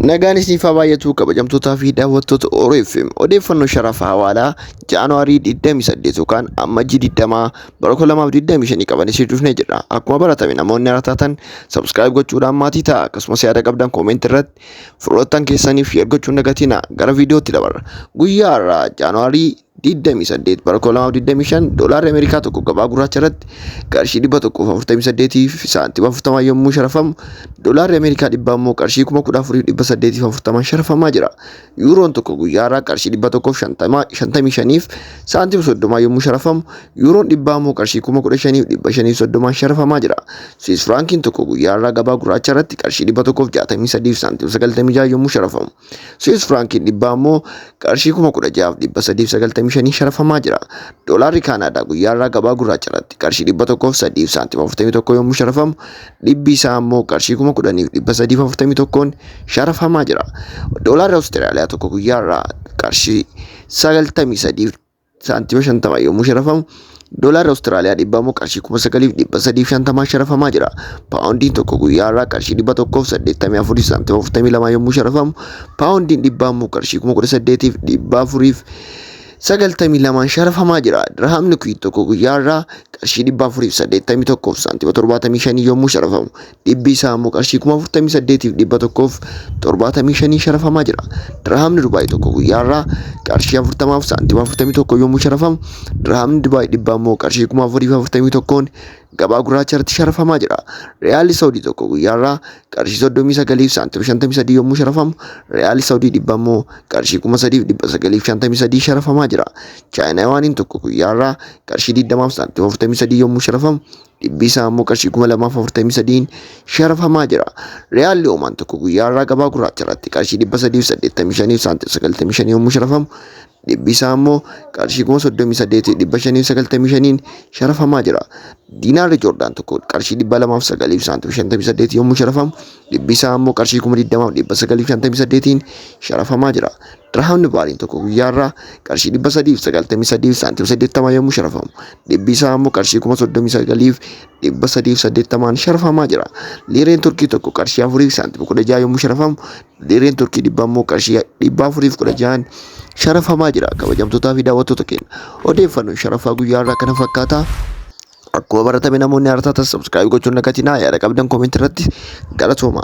Nagaan isiniif haa baay'atu kabajamtootaa fi daawwattoota ORFM. Odeeffannoo sharafa hawaalaa Jaanuwaarii 28 yookaan Ammajjii 20 bara 2025 qaban isin dhufnee jirra. Akkuma baratame namoonni haaraa taatan subscribe gochuudhaan maatii ta'a. Akkasumas yaada qabdan comment irratti firoottan keessaniif share gochuun dagatina. Gara viidiyootti dabarra. Guyyaa har'aa Jaanuwaarii 28 bara 2025 doolaarri Ameerikaa tokko gabaa gurraacha irratti qarshii 148 fi saantima 40 yommuu sharafamu, doolaarri Ameerikaa 100 immoo qarshii 14,840 sharafamaa jira. Yuuroon tokko guyyaa har'aa qarshii 155 fi saantima 30 yommuu sharafamu, yuuroon 100 immoo qarshii 15,530 sharafamaa jira. Swiss firaankiin tokko guyyaa har'aa gabaa gurraacha irratti qarshii 163 fi saantima 96 yommuu sharafamu, Swiss firaankiin 100 immoo qarshii 16,395 sharafamaa jira. Doolaarri Kaanaadaa guyyaa har'aa gabaa gurraacha irratti qarshii 103 fi saantima 41 yommuu sharafamu, dhibbi isaa immoo qarshii 10,341 sharafamaa jira. Doolaarri Awustiraaliyaa tokko guyyaa har'aa qarshii 93 saantima 50 yommuu sharafamu, doolaarri Awustiraaliyaa 100 immoo qarshii 9,350 sharafamaa jira. Paawundiin tokko guyyaa har'aa qarshii 184 saantima 42 yommuu sharafamu, paawundiin 100 immoo qarshii 18,492 sharafamaa jira. Dirhamni Kuwait tokko guyyaa har'aa qarshii 481 saantima 75 yommuu sharafamu, dhibbi isaa immoo qarshii 48,175 sharafamaa jira. Dirhamni Dubaay tokko guyyaa har'aa qarshii 40 saantima 41 yommuu sharafamu, dirhamni Dubaay 100 immoo qarshii 4,041 gabaa gurraacha irratti sharafamaa jira. Riyaalli Saawudii tokko guyyaa har'aa qarshii 39 saantima 53 yommuu sharafamu, riyaalli Saawudii 100 immoo qarshii 3,953 sharafamaa jira. Chaayinaa tokko guyyaa har'aa qarshii 20 saantima 43 yommuu sharafamu, dhibbi isaa immoo qarshii 2,043 sharafamaa jira. Riyaalli Oomaan tokko guyyaa har'aa gabaa gurraacha irratti qarshii 385 saantima 95 yommuu sharafamu, dhibbi isaa immoo qarshii 38,595 sharafamaa jira. Diinaarri Joordaan tokko qarshii 209 saantima 58 yommuu sharafamu, dhibbi isaa immoo qarshii 20,958 sharafamaa jira. Dirhamni Baariin tokko guyyaa har'aa qarshii 393 saantima 80 yommuu sharafamu, dhibbi isaa immoo qarshii 39,380 sharafamaa jira. Liireen Turkii tokko qarshii 4 saantima 16 yommuu sharafamu, liireen Turkii 100 immoo qarshii 416 sharafamaa jira. Kabajamtootaa fi daawwattoota keenya, odeeffannoon sharafaa guyyaa har'aa kana fakkaata. Akkuma baratame namoonni haaraa taatan subscribe gochuun dagatinaa. Yaada qabdan comment irratti. Galatooma.